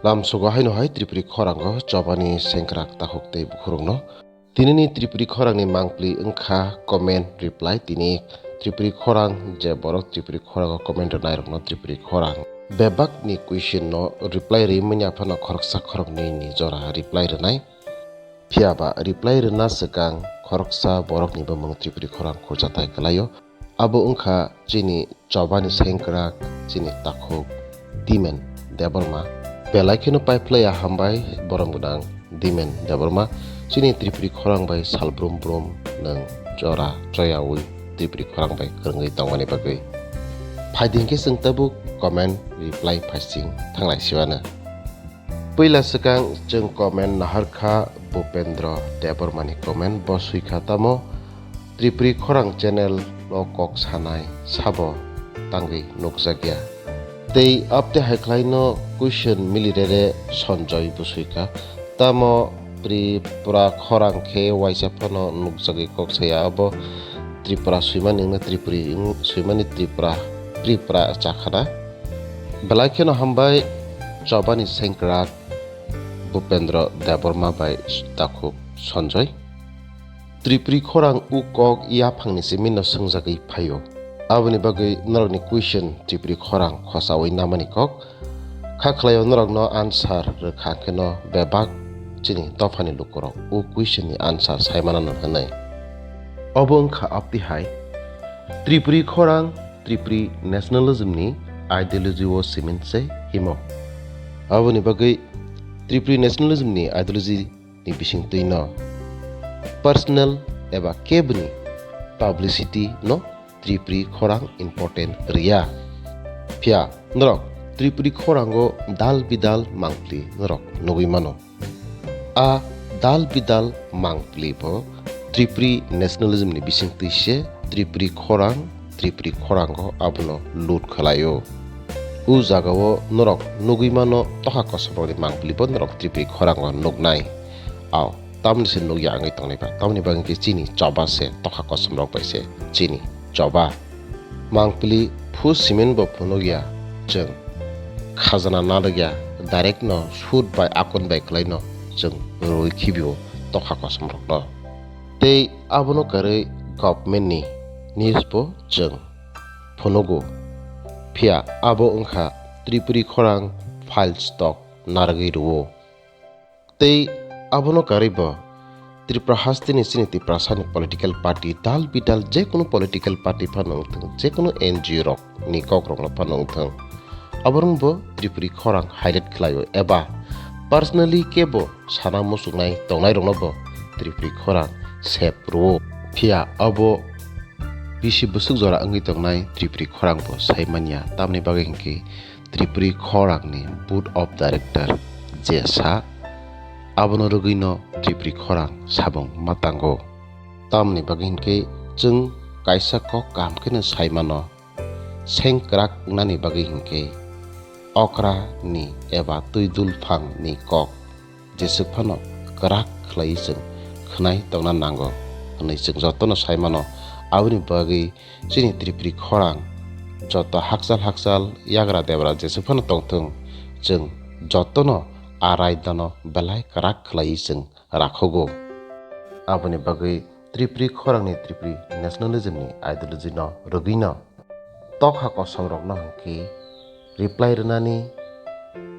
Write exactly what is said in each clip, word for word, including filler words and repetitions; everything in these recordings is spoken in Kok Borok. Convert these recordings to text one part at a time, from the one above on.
Lamsogo haino hai Tripuri khorango chobani sengkrak takhuk tei bukhurokno. Tinini Tripuri khorangni mangpli wngkha comment reply. Tini Tripuri khorang je borok Tripuri khorango comment rwnairokno Tripuri khorang bebakni question no reply rwi manya phano khoroksa khoroknwi ni jora reply rwnai. Phiya ba reply rwna swkang khoroksa borokni bumung Tripuri khorang khurjatai kwlaio. Abo wngkha chini chobani sengkrak, chini takhuk Dimen Debbarma. Belai kheno paiphlaiya hambai borom gwnang Dimen Debbarma. Chini Tripuri khorang bai salbrum brum nwng jora choyaui Tripuri khorang bai kwrwngwi tongmani bagwi. Phaidi hinkhe chwng tabuk comment reply phaising thanglai siwano. Puila swkang chwng comment naharkha Bhupendra Debbarmani comment, bo swikha tamo Tripuri khorang channel o kok sanai sabo tangwi nukjakya. Tei abte hai khlaino question milirere Sanjoy bo swikha, tamo Tripura khorang khe waisa phano nukjagwi kok saya, abo Tripura swimani wngna Tripuri wng-, swimani Tripura, Tripura chakhana. Belai kheno hambai chobani sengkrak Bhupendra Debbarma bai takhuk Sanjoy. Tripuri khorang u kok yaphangni simi no swngjagwi phaio. Aboni bagwi norokni question Tripuri khorang khosaui namani kok. Kha khlaio norokno answer rwkha kheno bebak chini dophani lukurok u question ni answer saimanano hwnwi. Obo wngkha abtihai Tripuri khorang Tripuri nationalism ni ideology o simin se himo. Aboni bagwi Tripuri nationalism ni ideology ni bisingtwi no personal eba kebni publicity no Tripuri khorang important riya. Phiya norok Tripuri khorango dal bidal mangpli norok nugwi mano. A dal bidal mangpli bo Tripuri nationalism ni bisingtwi se Tripuri khorang, Tripuri khorango abono lut khlaio. U jagao norok nugwi mano tokha kosom rokni mangpli bo norok Tripuri khorango nuknai. Ao, tamni se nukya wngwi tongnai ba, tamni bagwi khe chini choba se tokha kosom rok bai se chini choba. Mangpili phu simin bo phunukya chwng. Khajana narwkya, direct no sud bai akon bai khlaino chwng rwi khibio tokha kosom rokno. Tei abono karwi government ni news bo chwng phunugo. Phiya abo wngkha Tripuri khorang file stock narwgwi rwo. Tei abono karwi bo Tripura hasteni chini Tiprasani political party dal bidal jekunu political party phano wngthwng, jekunu N G O rok ni kok rokno phano wngthwng, aborok bo Tripuri khorang highlight khlaio eba personally kebo sana muchungnai tongnai rokno bo Tripuri khorang sep rwo. Phiya abo bisi bwswk jora wngwi tongnai Tripuri khorang bo sai manya, tamni bagwi hinkhe Tripuri khorangni board of director je sa, abono rwgwino Tripuri khorang sabung ma tango. Tamoni bagwi hinkhe chwng kaisa kok kaham kheno sai mano, sengkrak wngnani bagwi hinkhe okra ni eba twi dulphang ni kok jeswk phano kwrak khlaiwi chwng khwnai tongna nango hwnwi chwng jotono sai mano. Aboni bagwi chini Tripuri khorang joto hakchal hakchal yagra debra jeswk phano tongthwng, chwng jotono a raidano belai kwrak khlaiwi chwng rakhogo. Aboni bagwi Tripuri khorangni Tripuri nationalism ni ideology no rwgwino tokha kosom rokno hwnkhe reply rwnani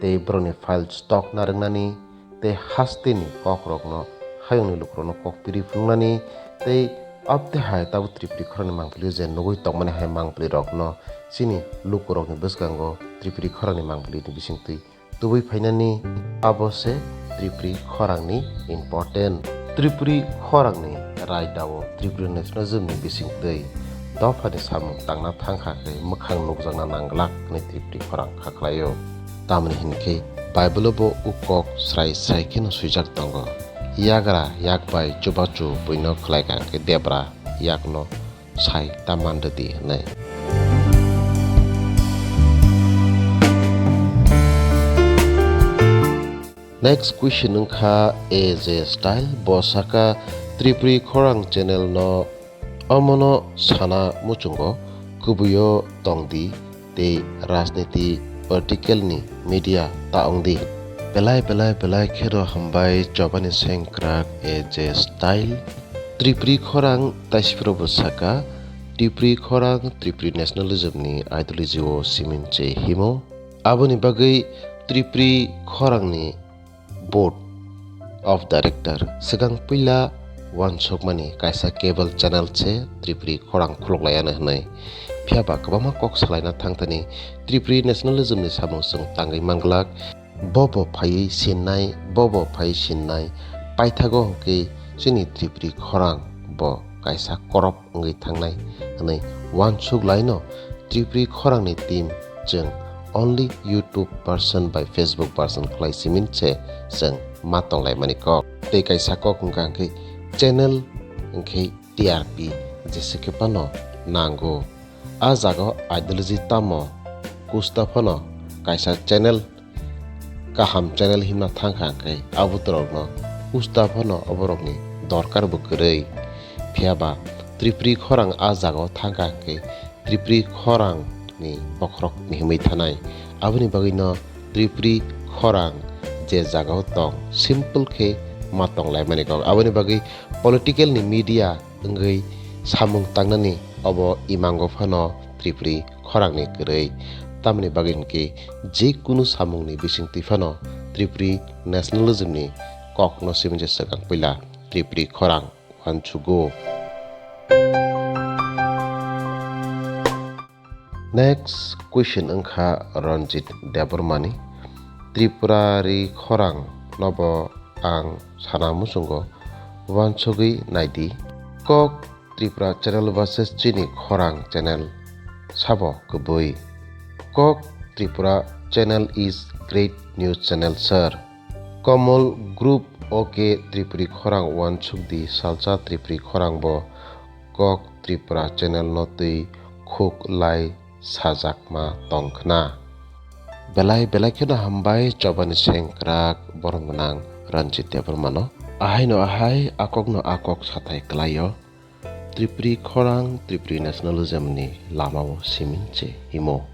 tei borokni file stock narwknani tei hasteni kokrokno hayungni lukurokno kok piri phunuknani tei abte hai tabuk Tripuri khorangni mangpili je nugwi tongmani hai mangpili rokno chini lukurokni bwskango Tripuri khorangni mangpilini bisingtwi tubui phainani abo se Tripuri khorangni important. Tripuri khorangni raidao Tripuri nationalism ni bisingtwi dophani samung tangna thangkha khe mwkhang nukjakna nangglak hwnwi Tripuri khorang kha khlaio. Tamoni hinkhe Bible-o bo o kok srai srai kheno swijak tongo, "Yagra yak bai chubachu buino khlaikha khe debra yakno sai ta man rwdi," hwnwi. Next question wngkha A J Style, bo saka Tripuri khorang channel no omono sana muchungo kubuio tongdi tei rajniti political ni media ta wngdi. Belai belai belai kheno hambai chobani sengkrak A J Style. Tripuri khorang taisipro bo saka, Tripuri khorang Tripuri nationalism ni ideology o simin se himo. Aboni bagwi Tripuri khorang ni board of director swkang puila uansukmani kaisa cable channel se Tripuri khorang khuluk lai ano hwnwi. Phiya ba kwbangma kok salaina thangthani Tripuri nationalism ni samung chwng tangwi manglak. Bo bo phaiwi sinnai, bo bo phaiwi sinnai, paithago hwnkhe chini Tripuri khorang bo kaisa korop wngwi thangnai hwnwi uansuk laino Tripuri khorangni team chwng only YouTube version by Facebook version khlai simin se chwng ma tonglaimani kok. Tei kaisa kok wngkha hwnkhe channel hwnkhe T R P jesa khe phano nango. A jaga o ideology tamo kusta phano kaisa channel kaham channel himna thangkha hwnkhe abo borokno kusta phano oborokni dorkar bo kwrwi. Phiya ba Tripuri khorang a jaga o thangkha hwnkhe Tripuri khorang ni bokhorok ni himwi thanai. Aboni bagwi no Tripuri khorang je jaga o tong simple khe ma tong lai mani kok. Aboni bagwi political ni media wngwi samung tangnani obo imango phano Tripuri khorang ni kwrwi. Tamoni bagwi hwnkhe je kunu samung ni bisingtwi phano Tripuri nationalism ni kok no simin se swkang puila Tripuri khorang uansugo. Next question wngkha Ranjit Debbarma ni, Tripura ri khorang nobo ang sana muchungo uansugwi naidi. Kok Tripura channel versus chini khorang channel sabo kwbwi. Kok Tripura channel is great news channel sir. Komol group OK Tripuri khorang uansuk di salsa Tripuri khorang bo Kok Tripura channel no twi khuk lai sajakma tongkhna. Belai belai kheno hambai chobani sengkrak borom gwnang Ranjit Debbarma no. Ahaino ahai akokno akok sathai kwlaio. Tripuri khorang Tripuri nationalism ni lamao simin se himo.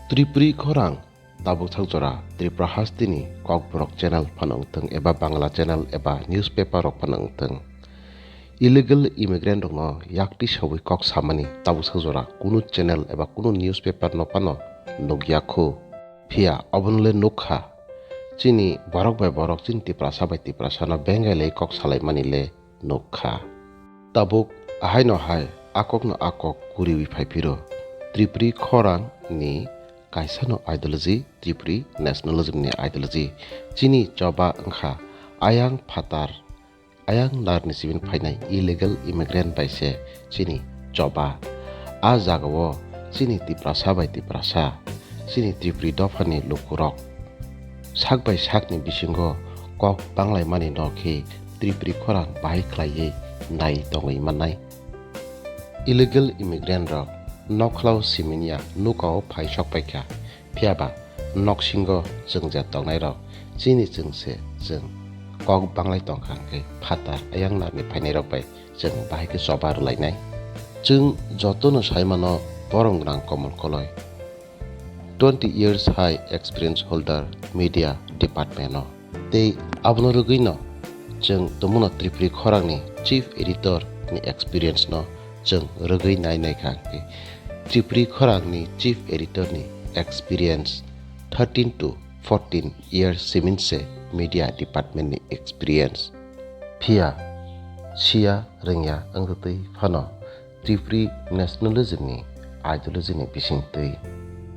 Tripuri khorang tabuk thak jora Tripura hasteni Kokborok channel phano wngthwng eba Bangla channel eba newspaper rok phano wngthwng, illegal immigrant rokno yakti sawi kok samani tabuk thak jora kunu channel eba kunu newspaper no phano nukya khu. Phiya obono le nukha, chini borok bai borok, chini Tiprasa bai Tiprasa no bengai lai kok salai mani le nukha. Tabuk ahaino hai akokno akok kuriwi phaiphiro. Tripuri khorang ni kaisano ideology, Tripuri nationalism ni ideology. Chini choba wngkha ayang phatar, ayang narni sibin phainai illegal immigrant bai se chini choba. A jagao chini Tiprasa bai Tiprasa, chini Tripuri dophani lukurok sak bai sakni bisingo kok banglaimani no khe Tripuri khorang bahai khlaiwi nai tongwi mannai. Illegal immigrant rok nokhlao siminya nukao phai sok paikha, phiya ba noksingo chwng je tongnai rok chini chwng se chwng kok banglai tongkha hwnkhe phatar ayang narni phainai rok bai chwng bahai khe choba rwlainai. Chwng jotono sai mano borom gwnang Komol Koloi. Twenty years hai experience holder media department o. Tei abono rwgwino chwng tongmano Tripuri khorangni chief editor ni experience no chwng rwgwi nai nai kha hwnkhe Tripuri khorangni chief editor ni experience thirteen to fourteen years simin se media department ni experience. Phiya siya rwngya wngtwi phano Tripuri nationalism ni ideology ni bisingtwi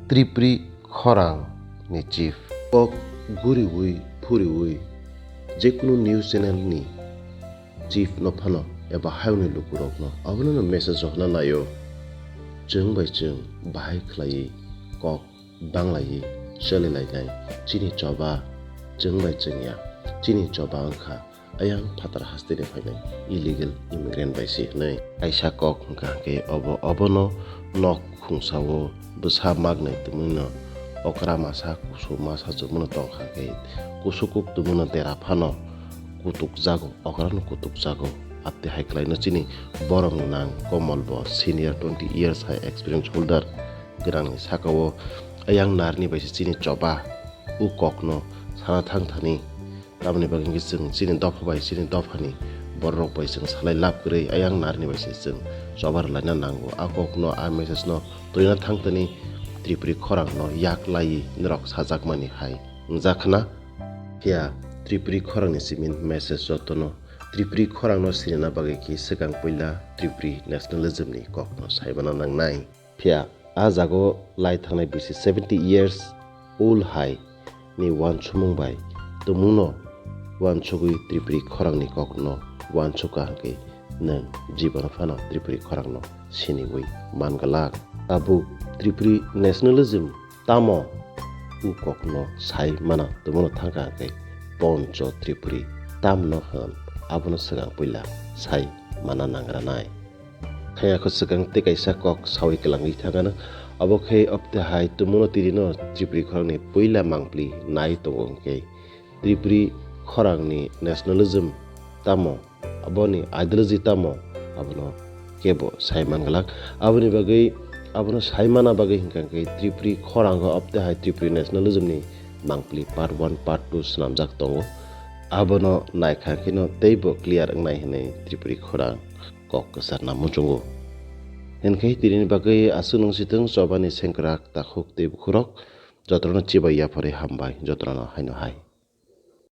Tripuri khorang ni chief kok guriwi phuriwi jekunu news channel ni chief no phano eba hayungni lukurokno abono no message rohorna naio. Chwng bai chwng bahai khlaiwi kok banglaiwi cholilainai chini choba, chwng bai chwngya chini choba wngkha ayang phatar hasteni phainai illegal immigrant bai se hwnwi. Kaisa kok hwnkha hwnkhe obo, obono nok khungsao bwsa magnai tongmano okra masa kusu masa chukmano tongkha hwnkhe kusukuk tongmano dera phano kutukjago, okrano kutukjago. Ate hai khlaino chini borom gwnang Komol bo senior twenty years hai experience holder gwnangni sakao ayang narni bai se chini choba. O kokno sana thang thani. Tamoni bagwi hwnkhe chwng chini dopha bai, chini dophani bororok bai chwng salai lab kwrwi ayang narni bai se chwng choba rwlaina nango. A kokno, a message no twina thang thani Tripuri khorangno yak laiwi norok sajakmani hai wngjakhna. Phiya Tripuri khorangni simi message jotono Tripuri khorangno sinina bagwi khe swkang puila Tripuri nationalism ni kokno saimana nangnai. Phiya a jago lai thangnai bisi seventy years old hai ni uansukmung bai tumungno uansugwi Tripuri khorangni kokno uansukha hwnkhe nwng jibono phano Tripuri khorangno siniwi man glak. Tabuk Tripuri nationalism tamo u kokno sai mana tumungno thangkha hwnkhe Poncho Tripuri tamno hwn abono swkang puila sai mana nangranai. Thangya kho swkang tei kaisa kok sawi kwlangwi thangano. Abo khe opte hai tumungno tirino Tripuri khorangni puila mangpli nai tongo hwnkhe Tripuri khorangni nationalism tamo, aboni ideology tamo, abono kebo sai man glak. Aboni bagwi, abono sai mana bagwi hwnkha hwnkhe Tripuri khorango opte hai Tripuri nationalism ni mangpli part one, part two swnamjak tongo. Abono naikha kheno teibo clear wngnai hwnwi Tripuri khorang kok kwcharna muchungo. Hinkhe tinini bagwi aswk nung sitwng chobani sengkrak takhuk tei bukhurok jotono chibai yapharwi hambai jotono haino hai.